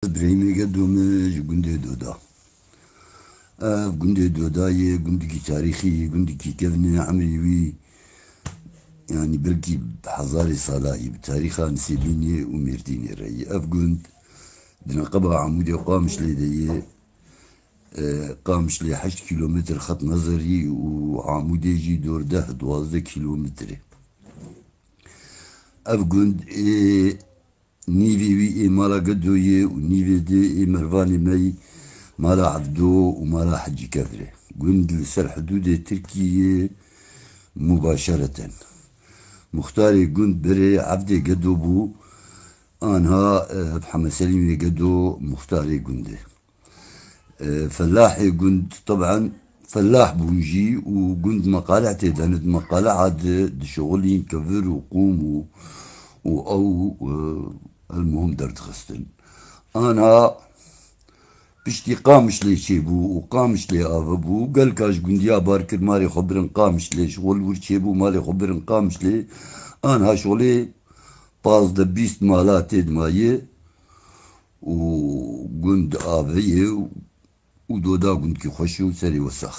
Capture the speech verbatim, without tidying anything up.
Birêmê Gedo min ji gundê Doda. Ev gundê Doda yê gundikî tarîxî yê, gundikî kevn e, emrê wî, yanî belkî hezarê sala yê, bi tarîxa Nisêbînê û Mêrdînê re yê. Ev gund di neqeba Amûdê Qamişlê de yê. E, Qamişlê heşt kîlometr xet nezerî û Amûdê jî dor deh duwazdeh kîlometre. Ev gund ê nîvê wî ê mala Gedo yê û nîvê dê ê mervanê me yî mala Evdo û mala Hecî Kevr e. Gund li ser hidûdê Tirkiyê mubaşereten. Muxtarê gund berê Evdê Gedo bû, anha, e, Heme Selîmê Gedo muxtarê gund e. E, felahê gund, teben felah bûn jî û gund meqaleh tê de, di meqaleha de dişixulîn kevir û qûm û, û ew, e, el muhim derdixistin. Ana piştî Qamişlê çêbû û Qamişlê ava bû, gelka ji gundiya bar kir, malê xwe birin Qamişlê, ji xwe li wir çêbû, malê xwe birin Qamişlê. Anha şolê pazdeh bîst mala tê dimayê û gund avê ye û Doda gundkî xweş û serê we sax.